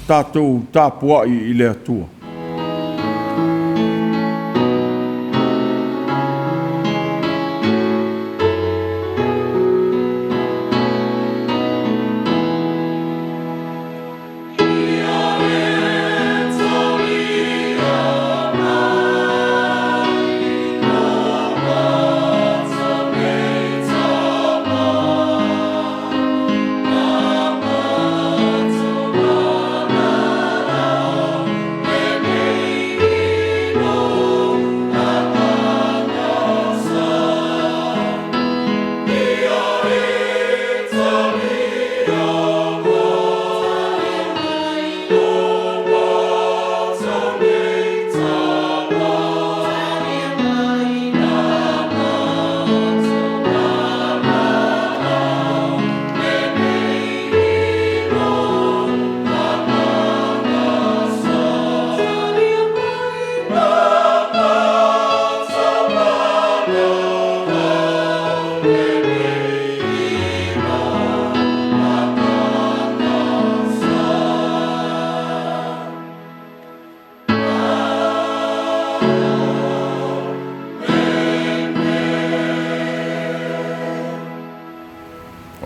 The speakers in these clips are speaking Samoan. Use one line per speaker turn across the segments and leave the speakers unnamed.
Tatou tapuai i le Atua.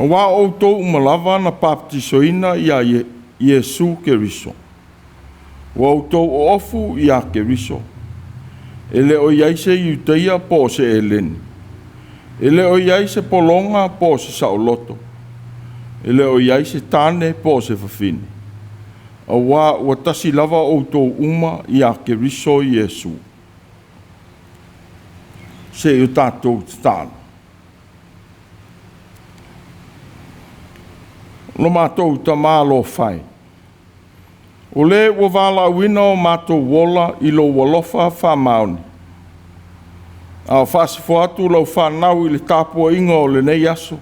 Auā o outou uma lava na papatisoina iā Iesu Keriso, ua outou oofu iā Keriso. E le o i ai se Iutaia po o se Eleni, e le o i ai se pologa po o se saoloto, e le o i ai se tane po o se fafine, auā ua tasi lava outou uma iā Keriso Iesu. Se i o tatou tatalo. Lo matou Tamā alofa e, o le ua valaauina o matou ola i lou alofa faamaoni, a o faasafoa atu lau fanau i le tapuaiga o lenei aso,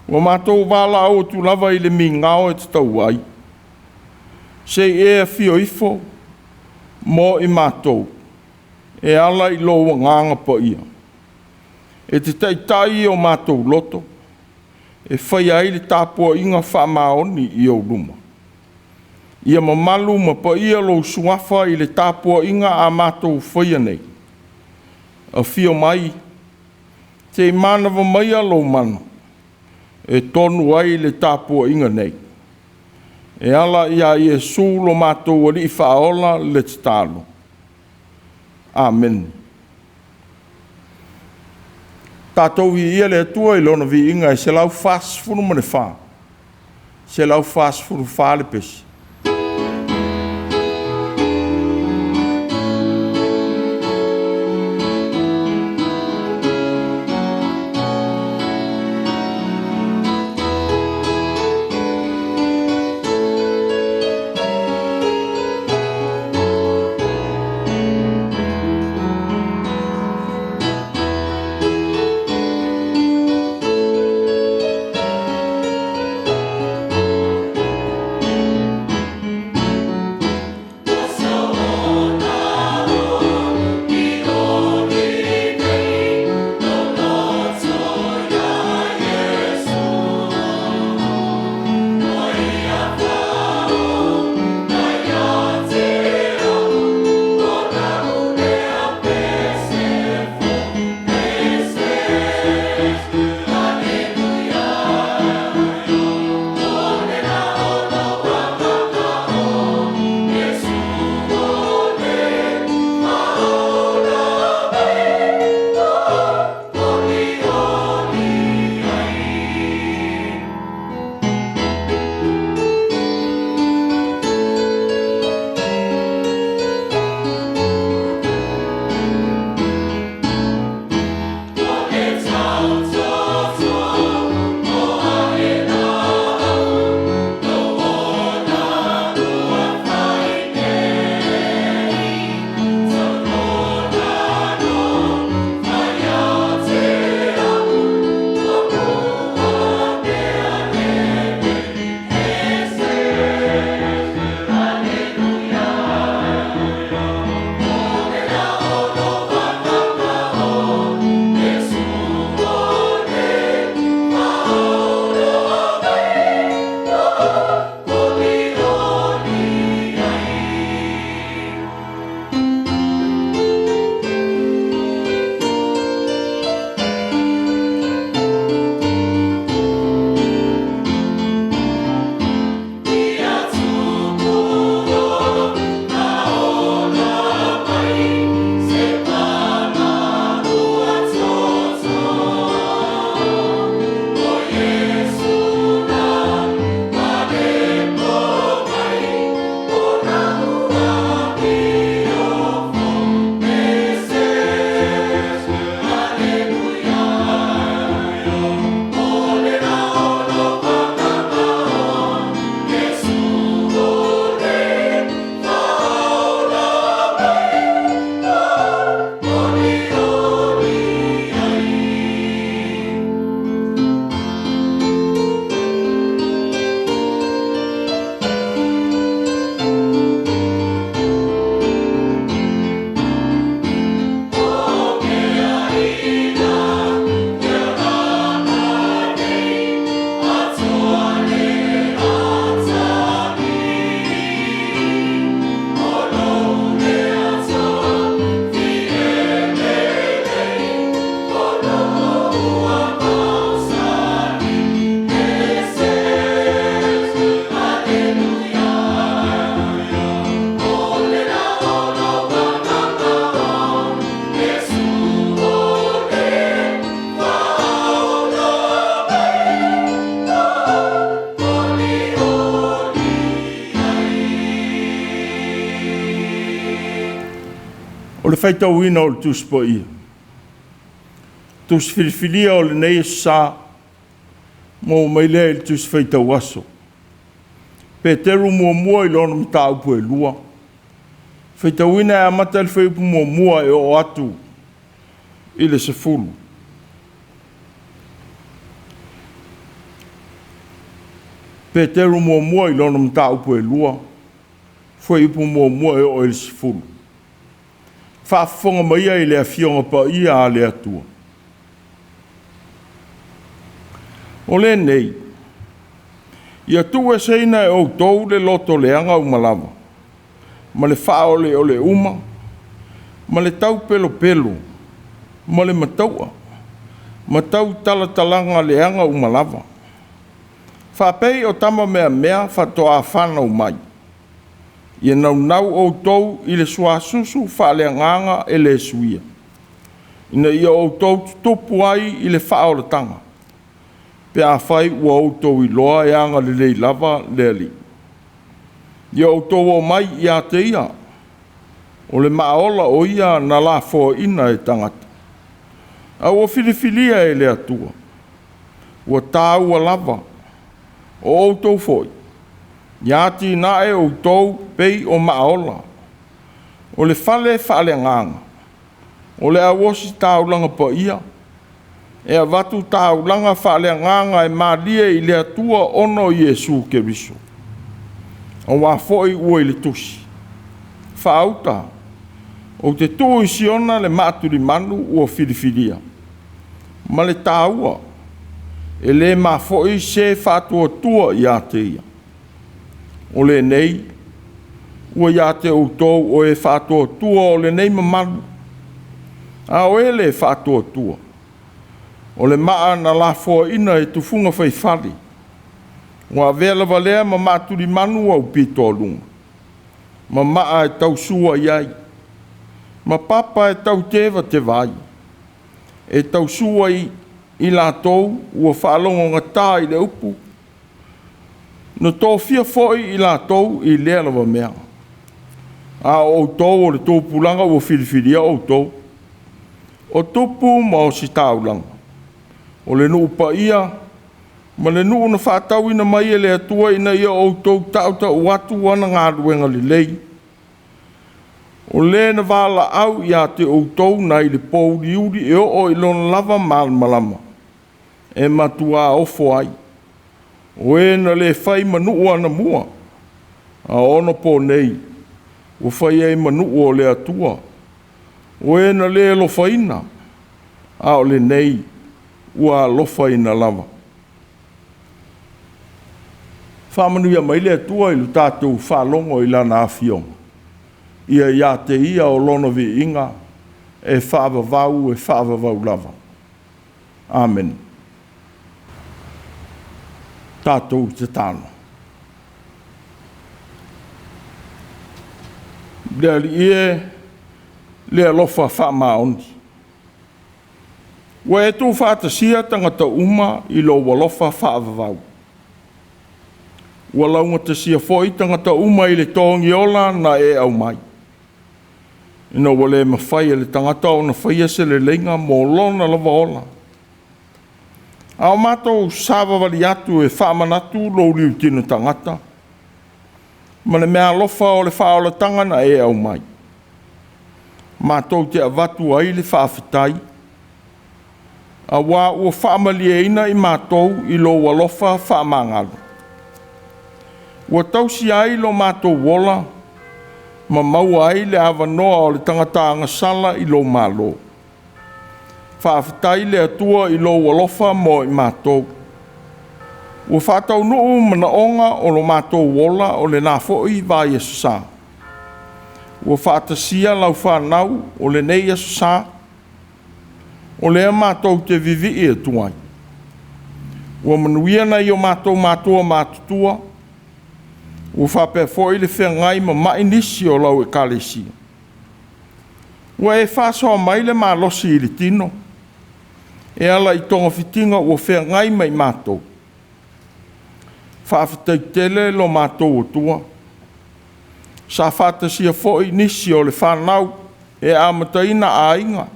ua matou valaau atu lava i le migao e tatau ai, se i e afio ifo mo i matou e ala i lou Agaga Paia, e te taitai o matou loto, e faia ai le tapuaiga faamaoni i ou luma. Ia mamalu ma paia lou suafa i le tapuaiga a matou faia nei. Afio mai, se i manava maia lou mana e tonu ai le tapuaiga nei. E ala ia Iesu lo matou Alii Faaola le tatalo. Amene. Tatou viia le Atua i lona viiga e 144, 144 le pesi. O le faitauina o le Tusi Paia, Tusi filifilia o lenei Aso Sa, maua mai lea i le Tusi Faitau Aso. Peteru muamua i lona mataupu e 2, faitauina e amata i le fuaiupu 1 e oo atu i le 10. Peteru muamua i lona mataupu e 2, fuaiupu 1 e oo i le 10. Faafofoga maia i le Afioga Paia a le Atua. O lenei, ia tuueseina e outou le loto leaga uma lava, ma le faaoleole uma, ma le taupelopelo, ma le mataua, ma tautalatalaga leaga uma lava. Faapei o tama meamea faatoa fanau mai, ia naunau outou i le suasusu faaleagaga e le suia, ina ia outou tutupu ai i le faaolataga, pe afai ua outou iloa e agalelei lava le Alii. Ia outou omai ia te Ia, o le maaola o Ia na lafoaina e tagata, a ua filifilia e le Atua, ua taua lava, o outou foi, ia atinae outou pei o maaola, o le fale faaleagaga, o le auositaulaga paia, e avatu taulaga faaleagaga e malie i le Atua ona o Iesu Keriso. Aua foi ua i le tusi, faauta, ou te tuu i Siona le maatulimanu ua filifilia, ma le taua, e le mafo'i se faatuatua ia te ia. O lenei, ua ia te outou o e faatuatua o lenei mamalu, a o e le faatuatua, o le maa na lafoaina e tufuga faifale, ua avea lava lea ma maatulimanu aupitoaluga, ma maa e tausua i ai, ma papa e tautevateva ai, e tausua i latou ua faalogogata i le upu, na tofia foi i latou i lea lava mea. A o outou o le tupulaga ua filifilia outou, o tupu ma ositaulaga, o le nuu paia ma le nuu na faatauina mai e le Atua ina ia outou tautau atu ana galuega lelei, o le na valaau ia te outou nai le pouliuli e oo i lona lava malamalama, e matua ofo ai, o e na le fai ma nuu anamua, a o onapo nei ua fai ai ma nuu o le Atua, o e na le alofaina, a o lenei ua alofaina lava. Faamanuia mai le Atua i le tatou faalogo i Lana Afioga, ia ia te Ia o Lona viiga e faavavau e faavavau lava. Amene. Tatou tatalo. Le Alii e, le alofa faamaoni, ua e tuufaatasia tagata uma i lou alofa faavavau. Ua laugatasia foi tagata uma i le togiola na e aumai, ina ua le mafai e le tagata ona faia se leleiga mo lona lava ola. A o matou savavali atu e faamanatu lou liutino tagata, ma le meaalofa o le faaolataga na e aumai, matou te avatu ai le faafetai, auā ua faamalieina i matou i lou alofa faamagalo. Ua tausi ai lo matou ola ma maua ai le avanoa o le tagata agasala i lou malo. Faafetai le Atua i lou alofa mo i matou. Ua faataunuu manaoga o lo matou ola o lena foi vai Aso Sa. Ua faatasia lau fanau o lenei Aso Sa, o lea matou te vivii atu ai. Ua manuia nai o matou matua matutua, ua faapea foi le feagai ma mai nisi o lau ekalesia. Ua e faasoa mai le malosi i le tino, e ala i togafitiga ua feagai ma i matou. Faafetai tele lo matou Atua. Sa faatasia foi nisi o le fanau e amataina aiga,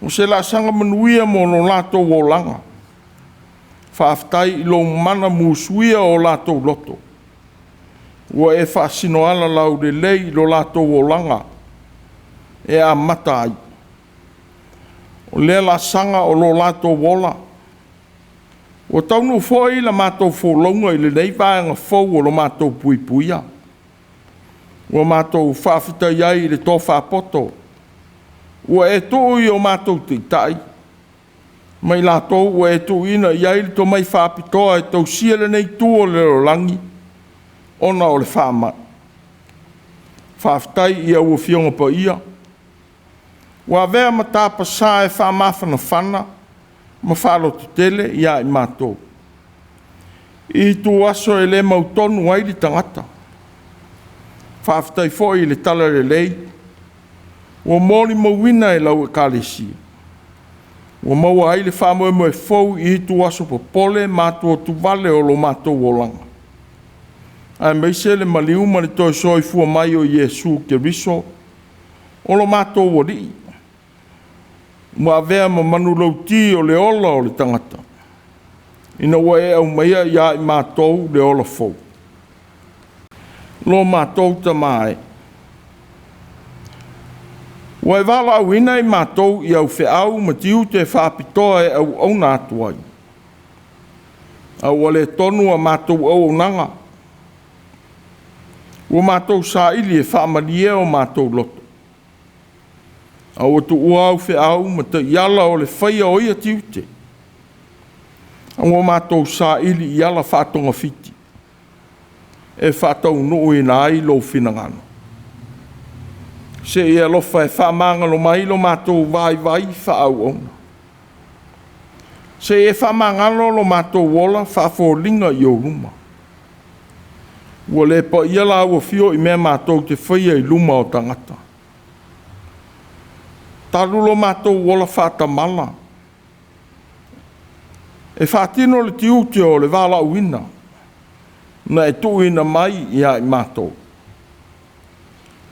o se laasaga manuia mo lo latou olaga. Faafetai i lou mana musuia o latou loto, ua e faasinoala laulelei i lo latou olaga e amata ai. O lea laasaga o lo latou ola, ua taunuu foi la matou folauga i lenei vaega fou o lo matou puipuia. Ua matou faafetai ai i le tofa poto ua e tuu i o matou taitai ma i latou ua e tuuina i ai le tomai faapitoa e tausia lenei itu o le lalolagi ona o le faamai. Faafetai i au Afioga Paia ua avea ma tapasa e faamafanafana ma faalototele ia i matou i ituaso e le mautonu ai le tagata. Faafetai foi i le talalelei ua molimauina e lau Ekalesia, ua maua ai le faamoemoe fou i ituaso popole ma atuatuvale o lo matou olaga, aemaise le maliu ma le toe soifua mai o Iesu Keriso o lo matou Alii, ua avea ma manulauti o le ola o le tagata, ina ua e aumaia ia i matou le ola fou. Lo matou Tama e, ua e valaauina i matou i au feau ma tiute faapitoa e auauna atu ai, a ua le tonu a matou auaunaga, ua matou saili e faamalie o matou loto, a ua tuua au feau ma taiala o le faia o ia tiute, a ua matou saili i ala faatogafiti e faataunuuina ai lou finagalo. Se i e alofa e faamagalo mai lo matou vaivai faaauauna. Se i e faamagalo lo matou ola faafoliga i ou luma. Ua le paia la ua afio i mea matou te faia i luma o tagata. Talu lo matou ola faatamala, e faatino le tiute o le valaauina na e tuuina mai ia i matou.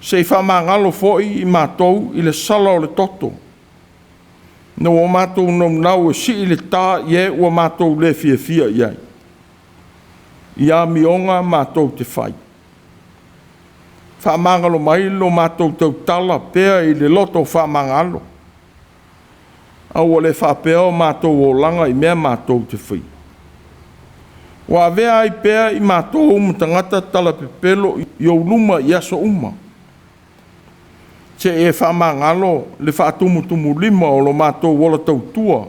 Se i faamagalo foi i matou i le sala o le toto, ina ua matou naunau e sii le ta i e ua matou le fiafia i ai, i amioga matou te fai. Faamagalo mai lo matou tautala pea i le loto faamagalo, a ua le faapea o matou olaga i mea matou te faia. Ua avea ai pea i matou ma tagata talapepelo i ou luma i aso uma, se i e faamagalo le faatumutumulima o lo matou ola tautua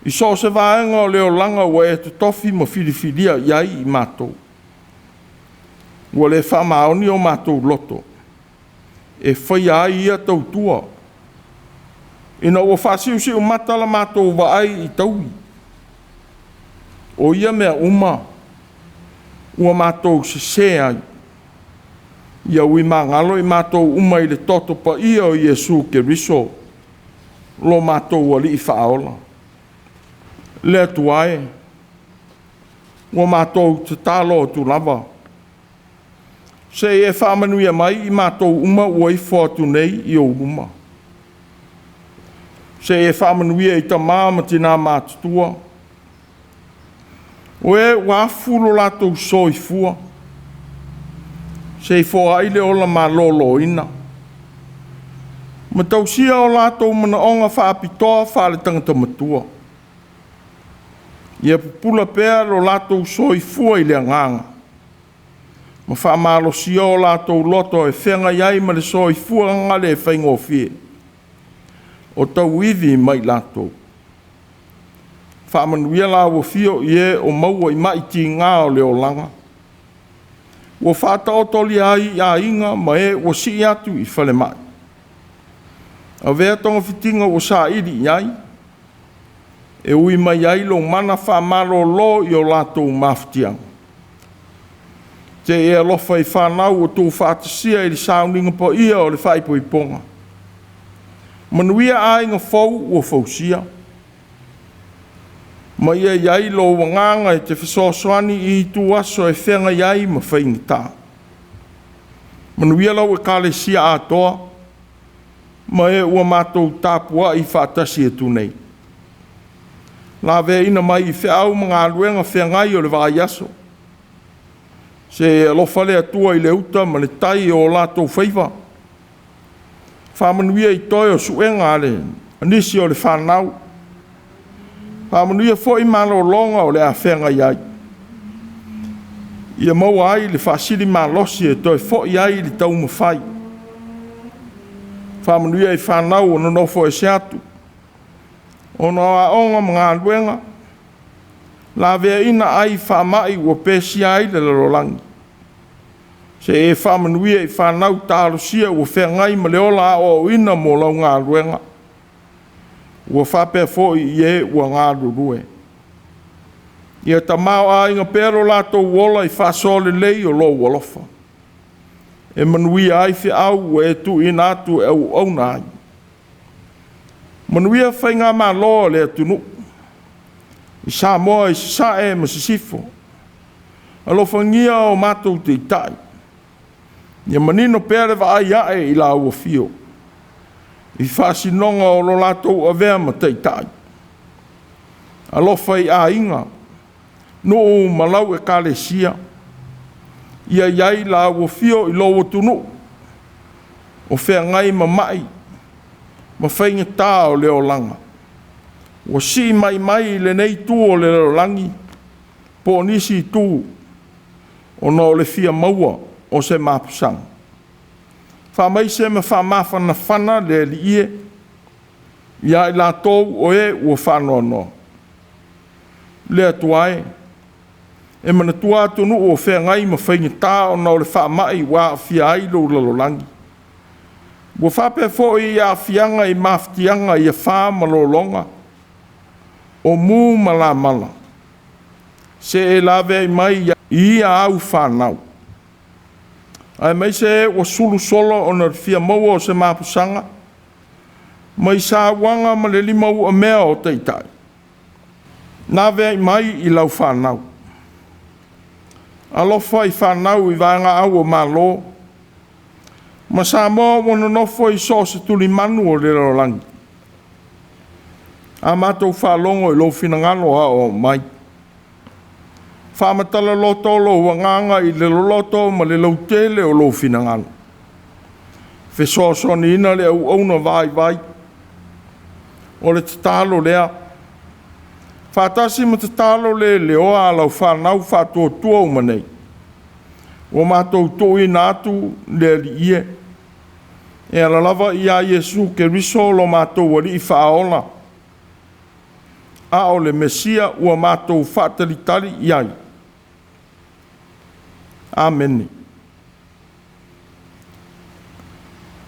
i so o se vaega o le olaga ua e totofi ma filifilia i ai i matou. Ua le faamaoni o matou loto e faia ai ia tautua, ina ua faasiusiumata la matou vaai i taui. O ia mea uma ua matou sesē ai, ia ui magalo i matou uma i le toto paia o Iesu Keriso lo matou Alii Faaola. Le Atua e, ua matou tatalo atu lava, se i e faamanuia mai i matou uma ua ifo atu nei i ou luma. Se i e faamanuia i tama ma tina matutua, o e ua afu lo latou soifua, se i foai le ola maloloina, ma tausia o latou manaoga faapitoa faale-tagata matua. Ia pupula pea lo latou soifua i le agaga, ma faamalosia o latou loto e feagai ai ma le soifuaga le faigofie, o tauivi ma i latou. Faamanuia lau afio i e o maua i mai tiga o le olaga, ua faataotolia ai i aiga ma e ua sii atu i falemai. Avea togafitiga ua saili i ai, e ui mai ai lou mana faamalolo i o latou mafatiaga. Se i e alofa i fanau ua tuufaatasia i le sauniga paia o le faaipoipoga. Manuia aiga fou ua fausia, ma ia i ai lou agaga e te fesoasoani i ituaso e feagai ai ma faigata. Manuia lau Ekalesia atoa. ma e ua matou tapuai faatasi atu nei. Laveaina mai i feau ma galuega feagai o le vaiaso. Se e alofa le Atua i le uta ma le tai o latou faiva. Faamanuia i toe o suega a le nisi o le fanau. Faamanuia foi malologa o le a feagai ai. Ia maua ai le faasili malosi e toe foi ai i le taumafai. Faamanuia i fanau o nonofo ese atu, ona o aoga ma galuega, laveaina ai faamai ua pesia ai le lalolagi. Se e faamanuia i fanau talosia ua feagai ma le ola aoaoina mo lau galuega, ua faapea foi i e ua galulue. Ia tamaoaiga pea lo latou ola i faasoa lelei o lou alofa, e manuia ai feau ua e tuuina atu e auauna ai. Manuia faigamalo a le atunuu, i Samoa i Sasae ma Sisifo. Alofagia o matou taitai, ia manino pea le vaai ae i lau afio, i faasinoga o lo latou avea ma taitai. Alofa i aiga, nuu ma lau ekalesia, ia i ai lau afio i lou atunuu, o feagai ma mai ma faigata o le olaga, ua sii mai mai i lenei itu o le lalolagi po o nisi itu, ona o le fia maua o se mapusaga. Faamaise ma faamafanafana le Alii e ia i latou o e ua faanoanoa. Le Atua e, e manatua atunuu o feagai ma faigata ona o le faamai ua aafia ai lou lalolagi. Ua faapea foi i aafiaga i mafatiaga i afa ma lologa, o mu ma lamala, se e laveai mai i ia au fanau, aemaise e ua sulu solo ona o le fia maua o se mapusaga, mai sauaga ma le limauamea o taitai, laveai mai i lau fanau. Alofa i fanau i vaegaau o Malo, ma Samoa ua nonofo i so o se tulimanu o le lalolagi. A matou faalogo i lou finagalo aoao mai. Faamatala loto lou agaga i le loloto ma le lautele o lou finagalo. Fesoasoaniina le auauna vaivai. O le tatalo lea, faatasi ma tatalo le leoa a lau fanau faatuatua uma nei, ua matou tuuina atu le Alii e, e ala lava ia Iesu Keriso lo matou Alii Faaola, a o le Mesia ua matou faatalitali i ai. Amene.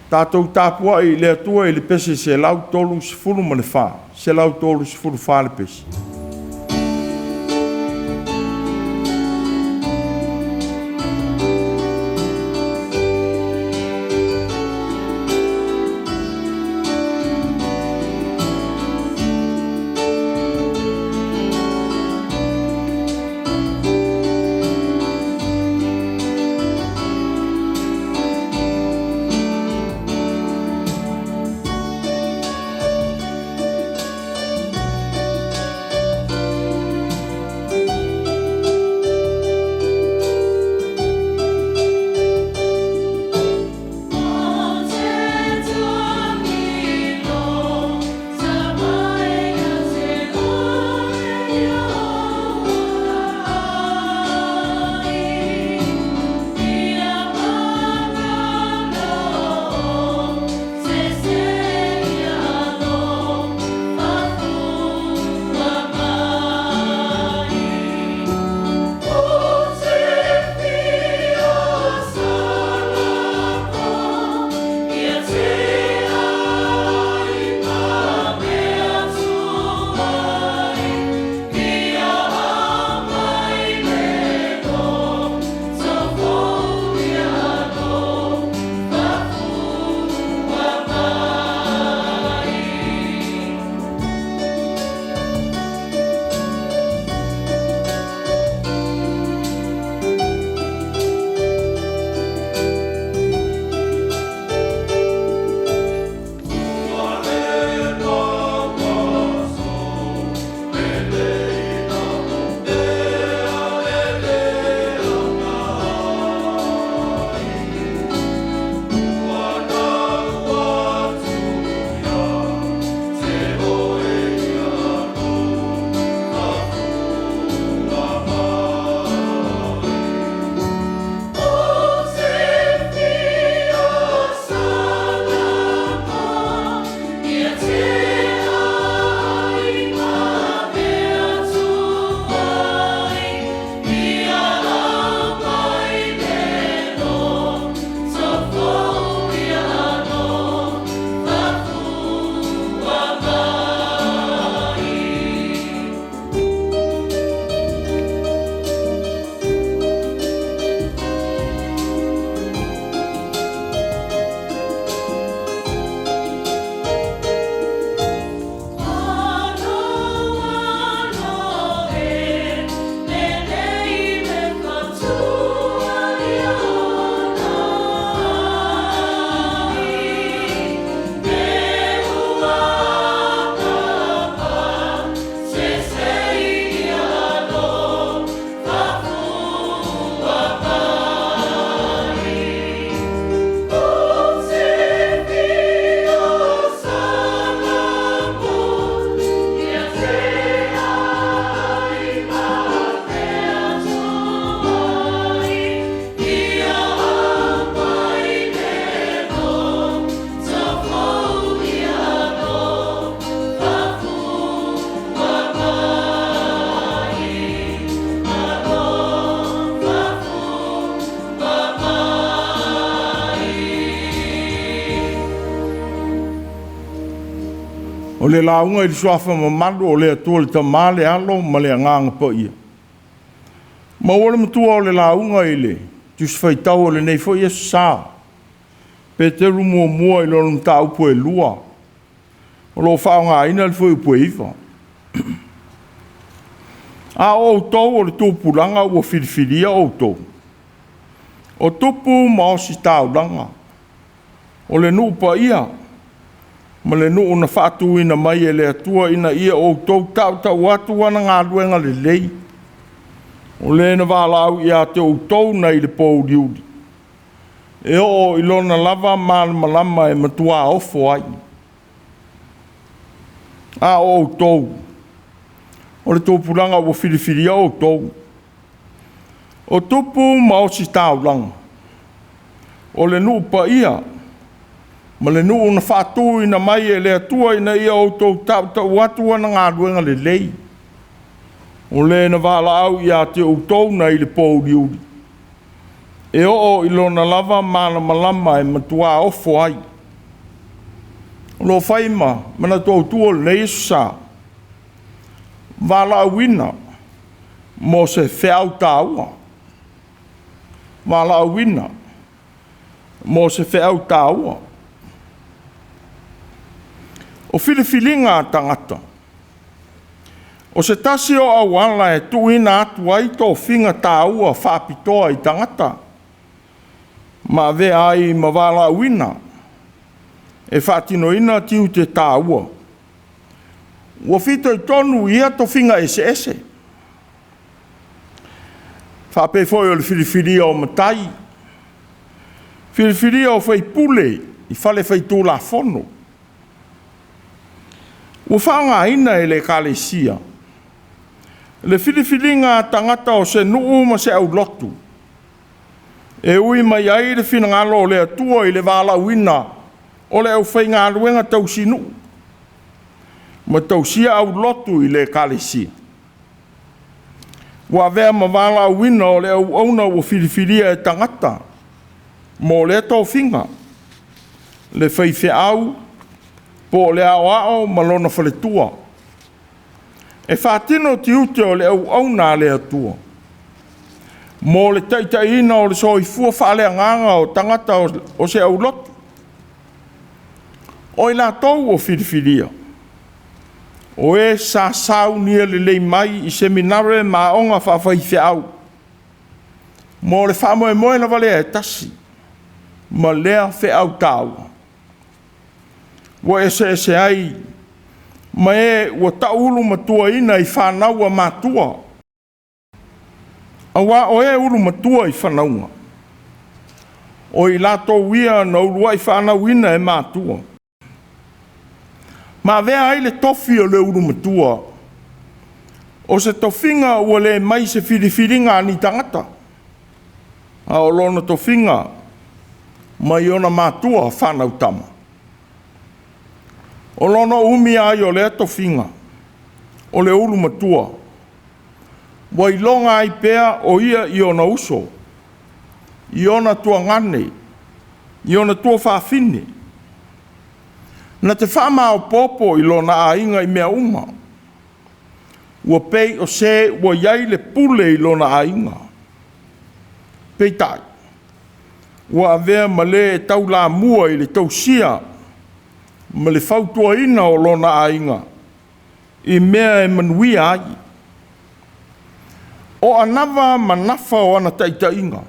Tatou tapuai i le Atua i le pese 134, 134 le pese. O le lauga i le suafa mamalu o le Atua le Tama, le Alo ma le Agaga Paia. Maua le matua o le lauga i le Tusi Faitau o lenei foi Aso Sa, Peteru muamua i lona mataupu e 2, o lo o faaaogaina le fuaiupu e 9. A o outou o le tupulaga ua filifilia outou, o tupu ma ositaulaga, o le nuu paia ma le nuu na faatuina mai e le Atua ina ia outou tautau atu ana galuega lelei, o le na valaau ia te outou nai le pouliuli, e oo i lona lava malamalama e matua ofo ai. A o outou, o le tupulaga ua filifilia outou, o tupu ma ositaulaga, o le nuu paia ma le nuu na faatuina mai e le Atua ina ia outou tautau atu ana galuega lelei, o le na valaau ia te outou nai le pouliuli, e oo i lona lava malamalama e matua ofo ai. O lo o fai ma manatu autu o lenei Aso Sa, valaauina mo se feau taua. Valaauina mo se feau taua. O filifiliga a tagata, o se tasi o auala e tuuina atu ai tofiga taua faapitoa i tagata, ma avea ai ma valaauina e faatinoina tiute taua. Ua fitoitonu i ia tofiga eseese, faapei foi o le filifilia o matai, filifilia o faipule i fale faitulafono. Ua faaaogaina e le Ekalesia le filifiliga a tagata o se nuu ma se aulotu e ui mai ai le finagalo o le Atua i le valaauina o le aufaigaluega tausinuu ma tausia aulotu i le Ekalesia. Ua avea ma valaauina o le auauna ua filifilia e tagata mo lea tofiga, le faifeau po o le aoao ma lona faletua, e faatino tiute o le auauna a le Atua mo le taitaiina o le soifua faaleagaga o tagata o se aulotu. O i latou ua filifilia, o e sa saunia lelei mai i seminare ma aoga faafaifeau, mo le faamoemoe lava lea e tasi, ma lea feau taua. Ua eseese ai ma e ua taulumatuaina i fanau a matua, aua o e ulumatua i fanauga, o i latou ia na uluai fanauina e matua, ma avea ai le tofi o le ulumatua, o se tofiga ua le mai se filifiliga a ni tagata, a o lona tofiga mai ona matua fanau tama. O lona umi ai o lea tofiga, o le ulumatua, ua iloga ai pea o ia i ona uso, i ona tuagane, i ona tuafafine, na te faamaopoopo i lona aiga i mea uma, ua pei o se ua i ai le pule i lona aiga. Peitai, ua avea ma le taulamua i le tausia ma le fautuaina o lona aiga i mea e manuia ai. O anava ma nafa o ana taitaiga,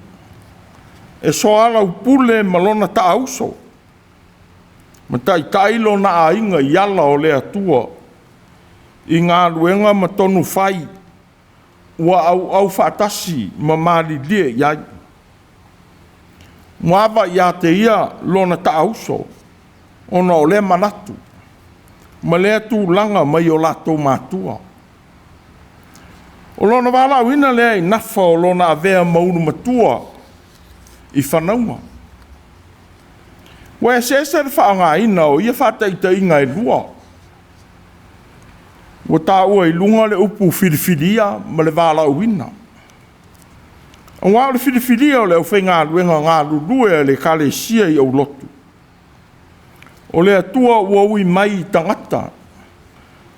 e soalaupule ma lona taauso, ma taitai lona aiga i ala o le Atua, i galuega ma tonu fai, ua auau faatasi ma malilie i ai. Ua ava ia te ia lona taauso, ona o lea manatu ma lea tulaga mai o latou matua. O lona valaauina lea i nafa o lona avea ma ulumatua i fanauga. Ua eseese le faaaogaina o ia faataitaiga e lua. Ua taua i luga le upu filifilia ma le valaauina. Aua o le filifilia o le aufaigaluega galulue a le Ekalesia i aulotu, o le Atua ua ui mai i tagata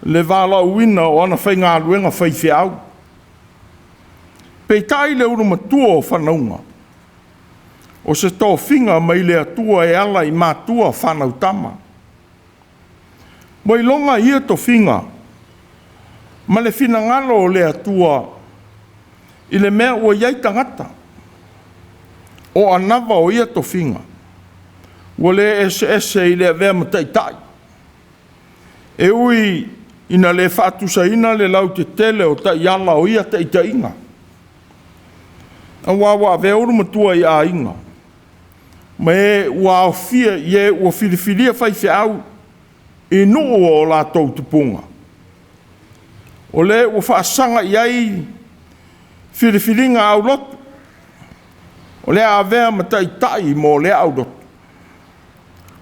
le valaauina o ana faigaluega faifeau. Peitai le ulumatua o fanauga, o se tofiga mai le Atua e ala i matua fanau tama. Ua iloga ia tofiga ma le finagalo o le Atua i le mea ua i ai tagata o anava o ia tofiga, ua le eseese i le avea ma taitai, e ui ina le faatusaina le lautetele o taiala o ia taitaiga, aua ua avea ulumatua i aiga, ma e ua aofia i e ua filifilia faifeau i nuu o latou tupuga, o le ua faasaga i ai filifiliga aulotu, o le a avea ma taitai mo lea aulotu.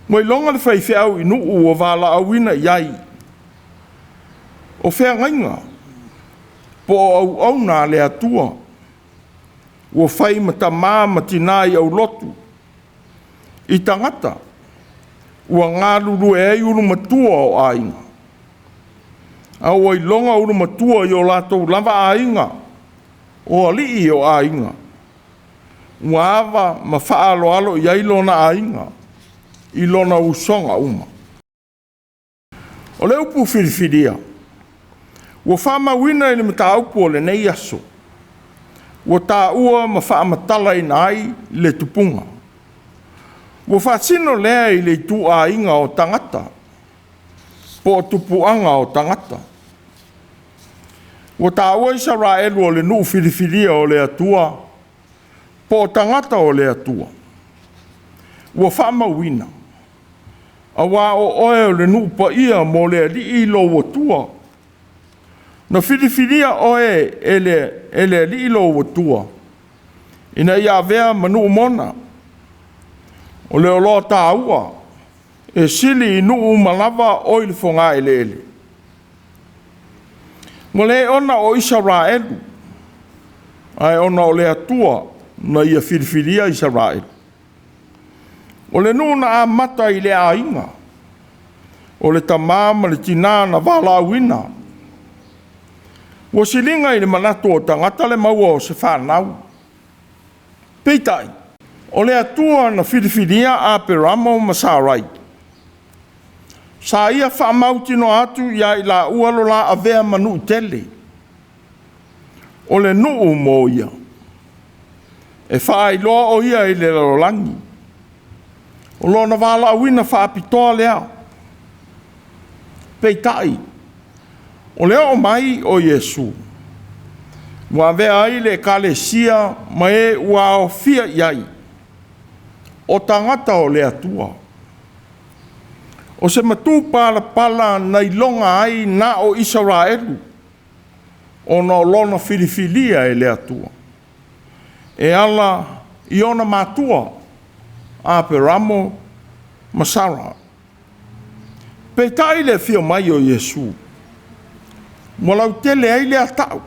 Ua iloga le faifeau i nuu ua valaauina i ai, o feagaiga po o auauna a le Atua, ua fai ma tama ma tina i aulotu, i tagata ua galulue ai ulumatua o aiga, a ua iloga ulumatua i o latou lava aiga, o alii o aiga, ua ava ma faaaloalo i ai lona aiga i lona usoga uma. O le upu filifilia ua faamauina i le mataupu o lenei aso, ua taua ma faamatalaina ai le tupuga. Ua faasino lea i le ituaiga o tagata po o tupuaga o tagata. Ua taua Isaraelu o le nuu filifilia o le Atua po o tagata o le Atua. Ua faamauina, aua o oe o le nuu paia mo le Alii lou Atua. Na filifilia oe e le Alii lou Atua, ina ia avea ma nuu mona. O le oloa taua e sili i nuu uma lava oi le fogaeleele. Ua le ona o Isaraelu, ae ona o le Atua na ia filifilia Isaraelu. O le nuu na amata i le aiga, o le tama ma le tina na valaauina. Ua siliga i le manatu o tagata le maua o se fanau. Peitai, o le Atua na filifilia Aperamo ma Sarai. Sa ia faamautinoa atu ia i laua lo la avea ma nuu tele. O le nuu mo ia, e faailoa o ia i le lalolagi. O lona valaauina faapitoa lea. Peitai, o le oo mai o Iesu, ua avea ai le ekalesia ma e ua aofia i ai, o tagata o le Atua. O se matupalapala na iloga ai na o Isaraelu, ona o lona filifilia e le Atua, e ala i ona matua, Aperamo ma Sara. Peitai le afio mai o Iesu, ua lautele ai lea tau.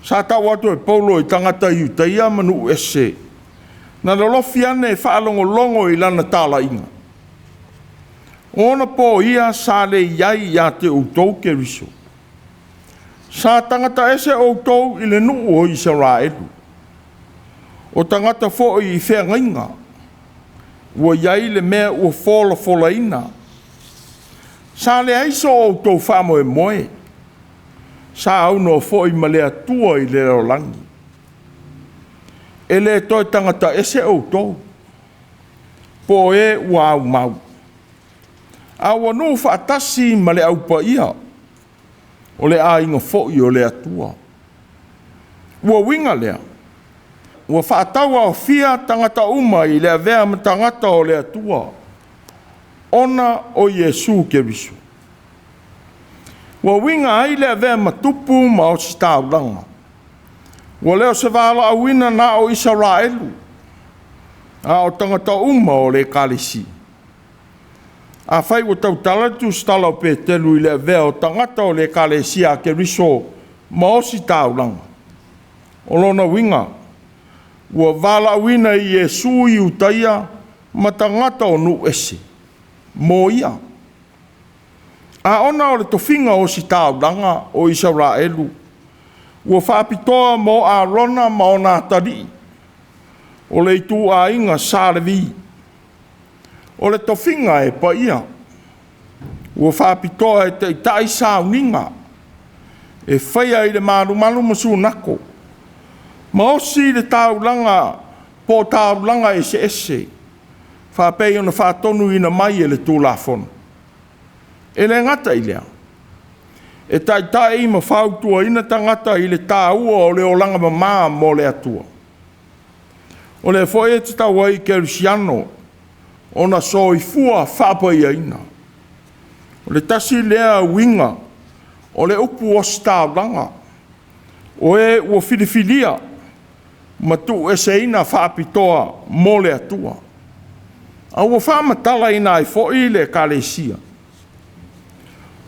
Sa tau atu e Paulo i tagata Iutaia ma nuu ese, na lolofi ane e faalogologo i lana talaiga. O ona po ia sa le i ai ia te outou Keriso. Sa tagata ese outou i le nuu o Isaraelu, o tagata foi i feagaiga, ua i ai le mea ua folafolaina. Sa leai so outou faamoemoe, sa aunoa foi ma le Atua i le lalolagi. E le toe tagata ese outou, po o e ua aumau, a ua nuu faatasi ma le aupaia, o le aiga foi o le Atua. Ua uiga lea, ua faatauaofia tagata uma i le avea ma tagata o le Atua, ona o Iesu Keriso. Ua uiga ai le avea ma tupu ma ositaulaga. Ua le o se valaauina na o Isaraelu, a o tagata uma o le ekalesia. Afai ua tautala le tusitala o Peteru i le avea o tagata o le ekalesia a Keriso ma ositaulaga, o lona uiga, ua valaauina i Iesu Iutaia ma tagata o nuu ese mo ia. A ona o le tofiga o ositaulaga o Isaraelu ua faapitoa mo Arona ma ona atalii, o le ituaiga Sa Levi. O le tofiga e paia, ua faapitoa e taitai sauniga e faia i le malumalu ma sunako, ma osi le taulaga po o taulaga eseese, faapei ona faatonuina mai e le Tulafono. E le gata i lea, e taitai ma fautuaina tagata i le taua o le olaga mama mo le Atua. O lea foi e tatau ai i kerisiano ona soifua faapaiaina. O le tasi lea uiga o le upu ositaulaga, o e ua filifilia ma tuueseina faapitoa mo le Atua. A ua faamatalaina ai foi le ekalesia,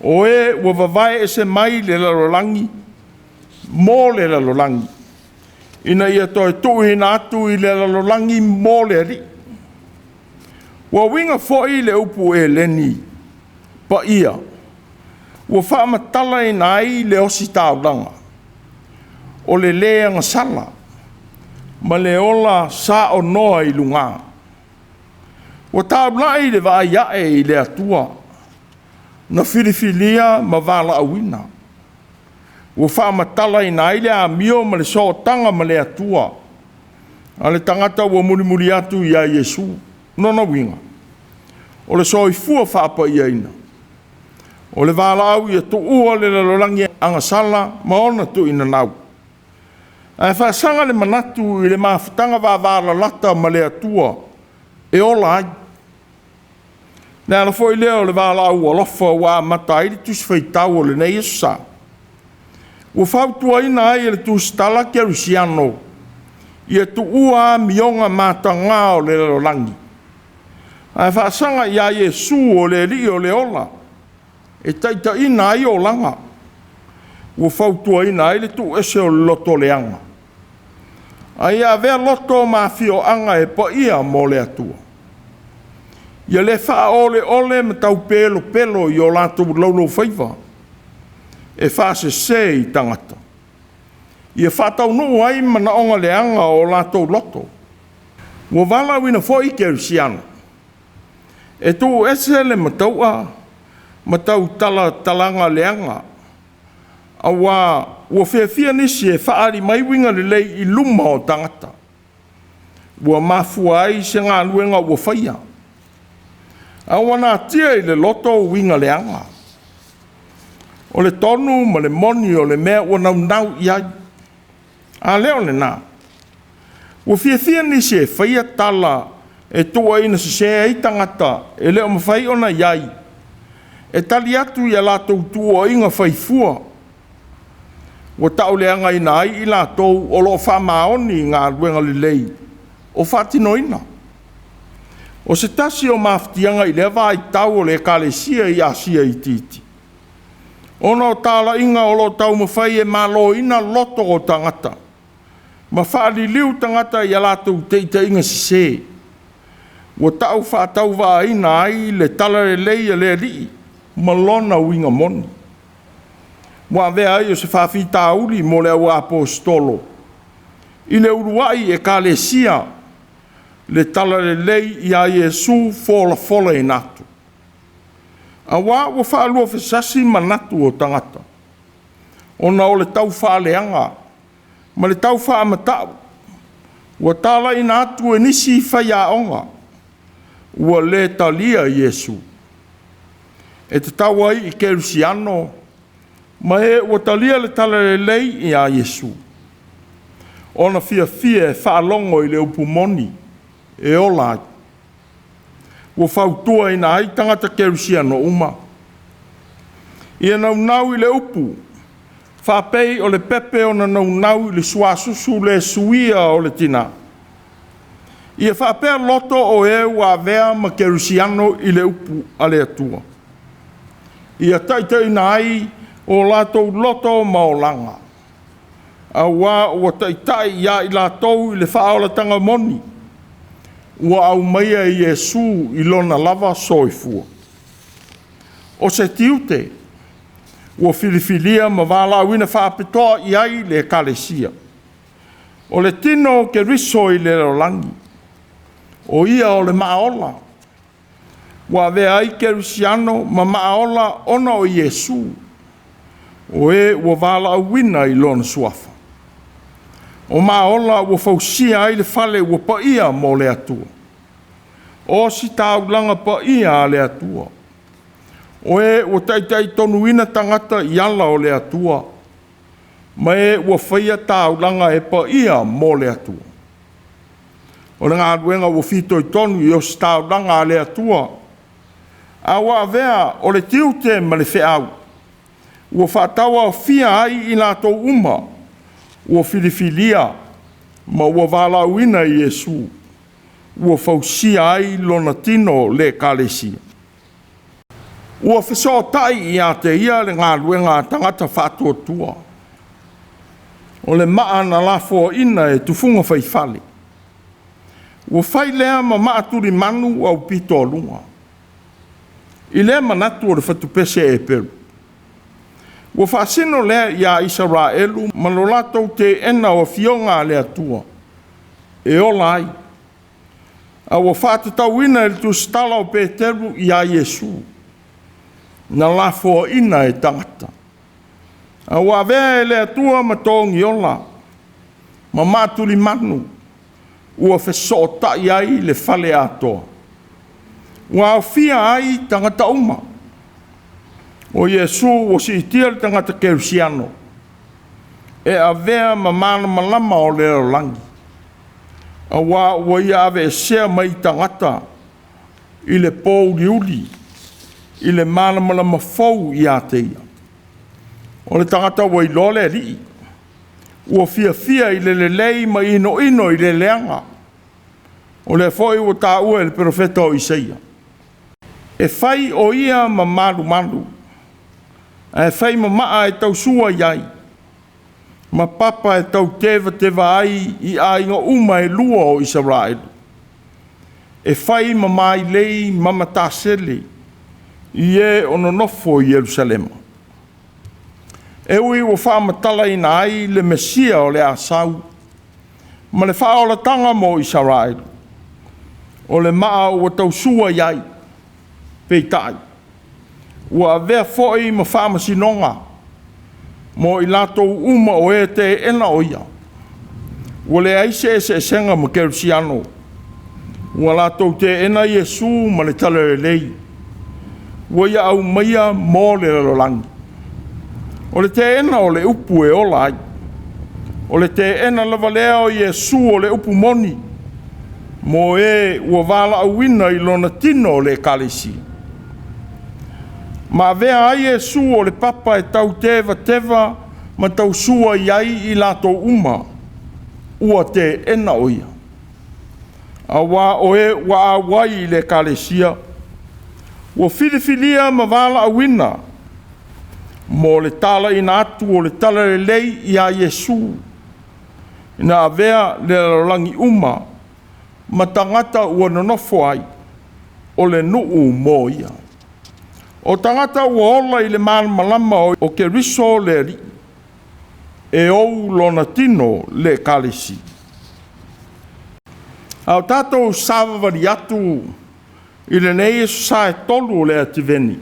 o e ua vavae ese mai le lalolagi mo le lalolagi, ina ia toe tuuina atu i le lalolagi mo le Alii. Ua uiga foi le upu Eleni paia, ua faamatalaina ai le ositaulaga, o le le agasala ma le ola saonoa i luga. Ua taulai le vaai ae i le Atua, na filifilia ma valaauina. Ua faamatalaina ai le amio ma le sootaga ma le Atua a le tagata ua mulimuli atu ia Iesu. Lona uiga, o le soifua faapaiaina, o le valaau ia tuua le lalolagi agasala ma ona tuinanau, ae faasaga le manatu i le mafutaga vavalalata ma le Atua e ola ai. Le ala foi lea o le valaau alofa ua amata ai le tusi faitau o lenei Aso Sa. Ua fautuaina ai e le tusitala kerisiano ia tuua amioga mataga o le lalolagi, ae faasaga ia Iesu o le Alii o le ola, e taitaiina ai olaga. Ua fautuaina ai le tuuese o le lotoleaga, a ia avea loto ma afioaga e paia mo le Atua. Ia le faaoleole ma taupelopelo i o latou laulaufaiva, e faasese i tagata. Ia faataunuu ai manaoga leaga o latou loto. Ua valaauina foi kerisiano e tuuese le mataua ma tautalatalaga leaga, auā ua fiafia nisi e faaali mai uiga lelei i luma o tagata, ua mafua ai se galuega ua faia. A ua natia i le loto uiga leaga, o le tonu ma le moni o le mea ua naunau i ai. A lea o lena, ua fiafia nisi e faia tala e tuuaina sese ai tagata e le o mafai ona i ai, e tali atu i a latou tuuaiga faifua. Ua tauleagaina ai i latou o lo o faamaoni i galuega lelei o faatinoina. O se tasi o mafatiaga i lea vaitau o le ekalesia i Asia itiiti, ona o talaiga o lo o taumafai e maloina loto o tagata ma faaliliu tagata i a latou teiteiga sese, ua tau faatauvaaina ai le talalelei a le Alii ma lona uiga moni. Ua avea ai o se faafitauli mo le au aposetolo i le uluai ekalesia le talalelei ia Iesu folafolaina atu. Auā ua faaluafesasi manatu o tagata, ona o le taufaaleaga ma le taufaamatau ua talaiina atu e nisi faiaoga ua le talia Iesu. E tatau ai i kerisiano ma e ua talia le talalelei ia Iesu ona fiafia e faalogo i le upu moni e ola ai. Ua fautuaina ai tagata kerisiano uma ia naunau i le upu faapei o le pepe ona naunau i le suasusu le suia o le tina. Ia faapea loto o e ua avea ma kerisiano i le upu a le Atua. Ia taitaiina ai o latou loto ma olaga, auā ua taitai ia i latou i le faaolataga moni ua aumaia e Iesu i lona lava soifua. O se tiute ua filifilia ma valaauina faapitoa i ai le Ekalesia. O le tino o Keriso i le lalolagi, o ia o le maaola. Ua avea ai Kerisiano ma maaola ona o Iesu, o e ua valaauina i lona suafa. O maaola ua fausia ai le fale ua paia mo le Atua. O ositaulaga paia a le Atua. O e ua taitaitonuina tagata i ala o le Atua, ma e ua faia taulaga e paia mo le Atua. O le galuega ua fitoitonu i ositaulaga a le Atua, a ua avea o le tiute ma le feau, ua faatauaofia ai i latou uma ua filifilia ma ua valaauina e Iesu, ua fausia ai lona tino le Ekalesia. Ua fesootai ia te ia le galuega a tagata faatuatua. O le maa na lafoaina e tufuga faifale, ua fai lea ma maa tulimanu aupitoaluga. I lea manatu o le fatupese Eperu, ua faasino lea ia Isaraelu ma lo latou teena o afioga a le Atua e ola ai, a ua faatatauina e le tusitala o Peteru ia Iesu, na lafoaina e tagata, a ua avea e le Atua ma togiola ma maatulimanu, ua fesootai ai le fale atoa, ua aofia ai tagata uma. O Iesu ua siitia le tagata kerisiano e avea ma malamalama o le lalolagi, auā ua ia aveesea mai tagata i le pōuliuli i le malamalama fou ia te ia. O le tagata ua iloa le Alii, ua fiafia i le lelei ma inoino i le leaga. O lea foi ua taua e le perofeta o Isaia, e fai o ia ma malumalu, ae fai ma maa e tausua i ai, ma papa e tautevateva ai i aiga uma e lua o Isaraelu. E fai ma mailei ma matasele i e o nonofo i Ierusalema. E ui ua faamatalaina ai le Mesia o le a sau, ma le faaolataga mo Isaraelu, o le maa ua tausua i ai, peitai, ua avea foi ma faamasinoga mo i latou uma o e teena o ia. Ua leai se eseesega ma Kerisiano, ua latou teena Iesu ma le talalelei, ua ia aumaia mo le lalolagi. O le teena o le upu e ola ai, o le teena lava lea o Iesu o le upu moni, mo e ua valaauina i lona tino o le Ekalesia. Ma avea ai Iesu o le papa e tautevateva ma tausua i ai i latou uma, ua teena o ia. Auā o e ua auai i le Ekalesia, ua filifilia ma valaauina mo le talaina atu o le talalelei ia Iesu, ina avea le lalolagi uma ma tagata ua nonofo ai, o le nuu mo ia. O tagata ua ola i le malamalama o Keriso le Alii, e ou lona tino le Ekalesia. A o tatou savavali atu i lenei aso Sa e 3 o le Ativeni,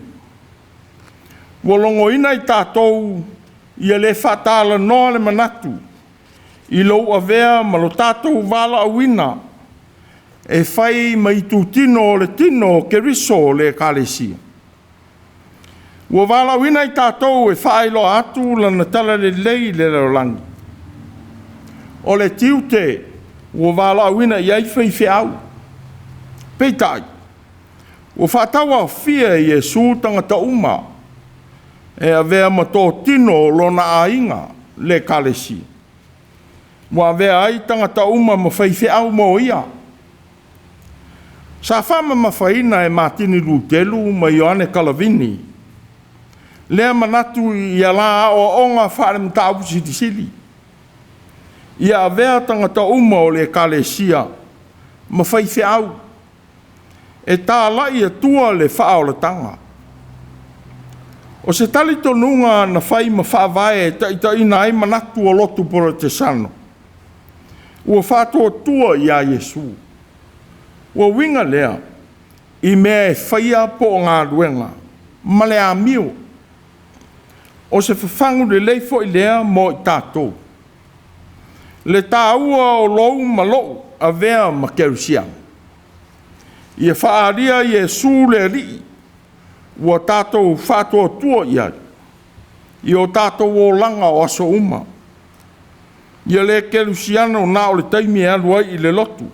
ua logoina i tatou ia le faatalanoa le manatu i lou avea ma lo tatou valaauina e fai ma itutino o le tino o Keriso o le Ekalesia. Ua valaauina i tatou e faailoa atu lana talalelei i le lalolagi. O le tiute ua valaauina i ai faifeau. Peitai, ua faatauaofia e Iesu tagata uma e avea ma totino o lona aiga le Ekalesia. Ua avea ai tagata uma ma faifeau mo ia. Sa faamamafaina e Matini Lutelu ma Ioane Kalavini lea manatu i ala aoaoga faale-mataupu silisili, ia avea tagata uma o le Ekalesia ma faifeau e talai atua le faaolataga. O se talitonuga na fai ma faavae e taitaiina ai manatu o lotu Polotesano, ua faatuatua ia Iesu. Ua uiga lea i mea e faia po o galuega ma le amio. O se fafagu lelei foi lea mo i tatou. Le taua o lou ma lou avea ma kerisiano. Ia faaalia Iesu le Alii ua tatou faatuatua i ai, i o tatou olaga o aso uma. Ia le kerisiano na o le taimi e alu ai i le lotu,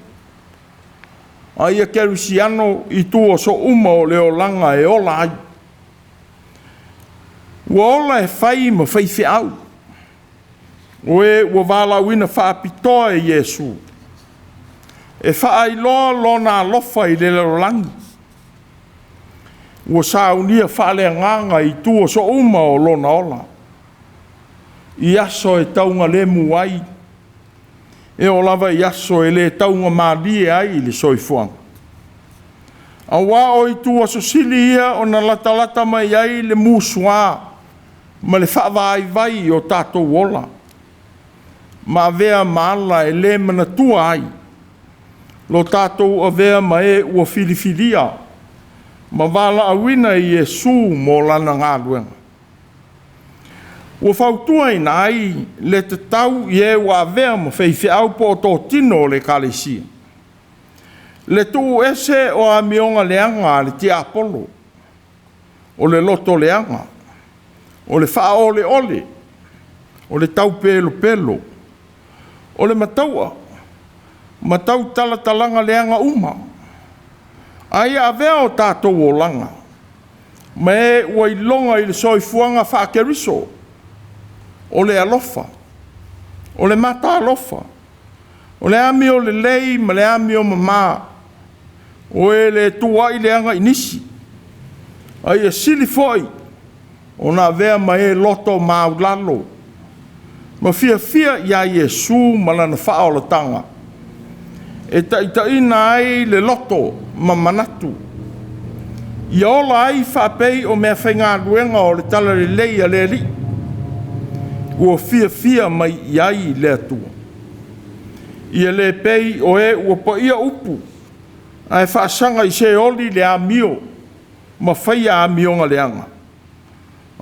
a ia kerisiano i itu uma o le olaga e ola ai. Ua ola e fai ma faifeau, o e ua valaauina faapitoa e Iesu e faailoa lona alofa i le lalolagi. Ua saunia faaleagaga i itu uma o lona ola, i aso e taugalemu ai, e oo lava i aso e le taugamalie ai le soifuaga. Aua o itu aso sili ia ona latalata mai ai le musuā ma le faavaivai o tatou ola, ma avea ma ala e le manatua ai lo tatou avea ma e ua filifilia ma valaauina e Iesu mo lana galuega. Ua fautuaina ai le tatau i e ua avea ma faifeau po o totino o le ekalesia, le tuu ese o amioga leaga a le tiapolo, o le loto leaga, o le faaoleole, o le taupelopelo, o le mataua, ma tautalatalaga leaga uma, a ia avea o tatou olaga ma e ua iloga i le soifuaga faa-Keriso, o le alofa, o le mataalofa, o le amio lelei ma le amio mamā, o e le tuuai leaga i nisi, a ia sili foi ona avea ma e loto maualalo, ma fiafia ia Iesu ma lana faaolataga, e taitaiina ai le loto ma manatu, ia ola ai faapei o meafaigaluega o le talalelei a le Alii, ua fiafia mai i ai le Atua. Ia le pei o e ua paia upu, ae faasaga i Seoli le amio ma faia amioga leaga.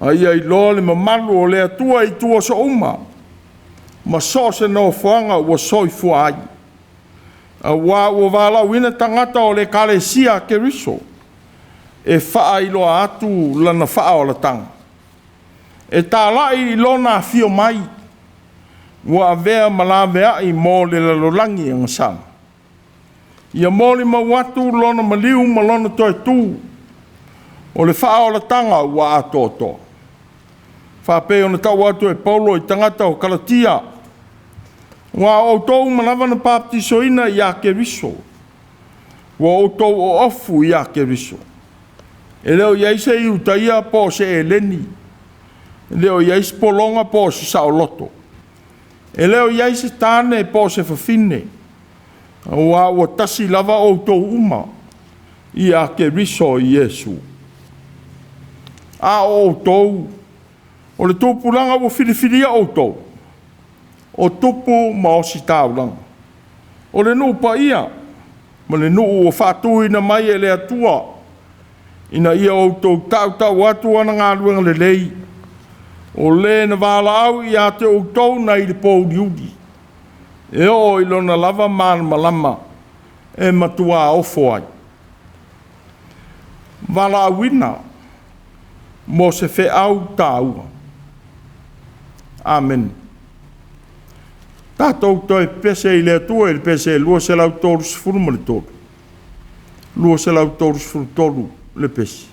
A ia iloa le mamalu o le Atua i itu uma, ma so o se nofoaga ua soifua ai. Auā ua valaauina tagata o le Ekalesia a Keriso e faailoa atu lana faaolataga. E talai i lona afio mai, ua avea ma laveai mo le lalolagi agasala. Ia molimau atu lona maliu ma lona toe tu, o le faaolataga ua atoatoa. Faapei ona tau atu e Paulo i tagata o Kalatia, aua o outou uma lava na papatisoina ia Keriso, ua outou oofu ia Keriso. E le o i ai se Iutaia po o se Eleni, e le o i ai se pologa po o se saoloto, e le o i ai se tane po o se fafine, aua ua tasi lava outou uma ia Keriso Iesu. A o outou, o le tupulaga ua filifilia outou, o tupu ma ositaulaga, o le nuu paia ma le nuu ua faatuina mai e le Atua, ina ia outou tautau atu ana galuega lelei, o le na valaau ia te outou nai le pouliuli, e oo i lona lava malamalama e matuā ofo ai. Valaauina mo se feau taua. Amene. Tatou toe pese i le Atua i le pese 233, 233 le pese.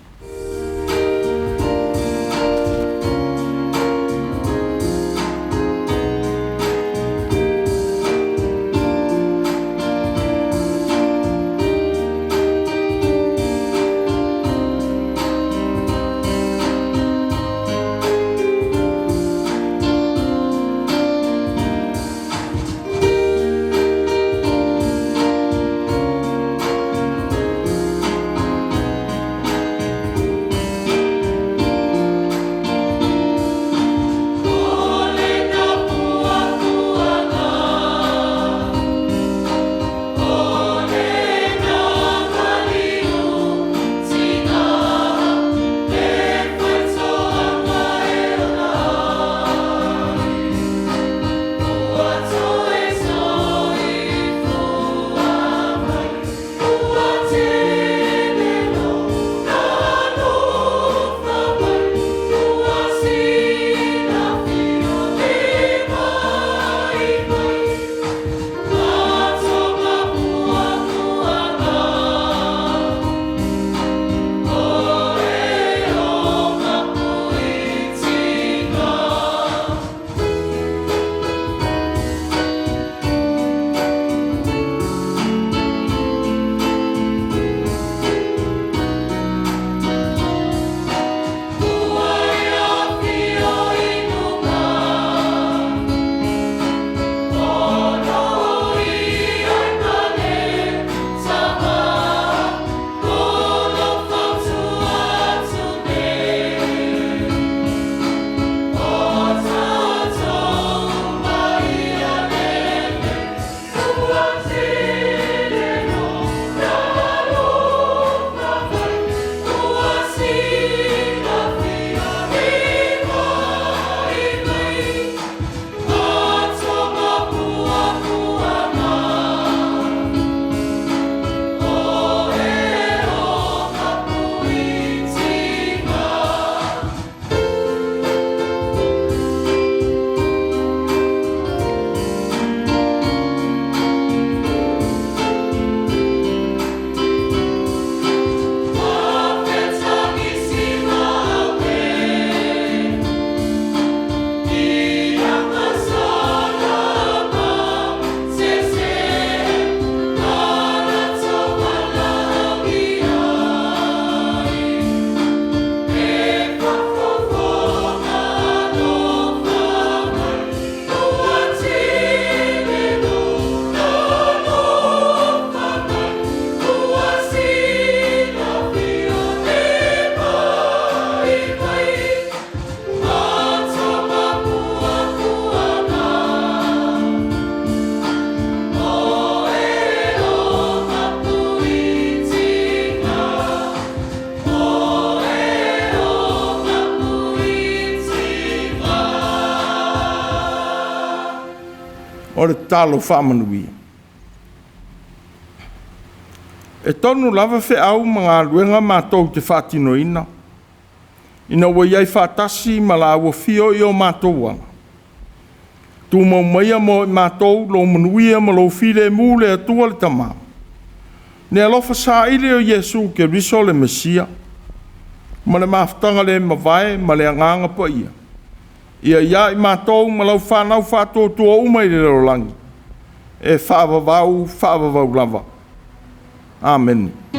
O le tatalo faamanuia. E tonu lava feau ma galuega matou te faatinoina, ina ua i ai faatasi ma laua afio i o matou aga. Tumau maia mo i matou lou manuia ma lou filemu le Atua le Tama, le alofa saili o Iesu Keriso le Mesia, ma le mafutaga le mavae ma le Agaga Paia, ia i ai matou ma lau fanau faatuatua uma i le lalolagi, e faavavau, faavavau lava. Amene.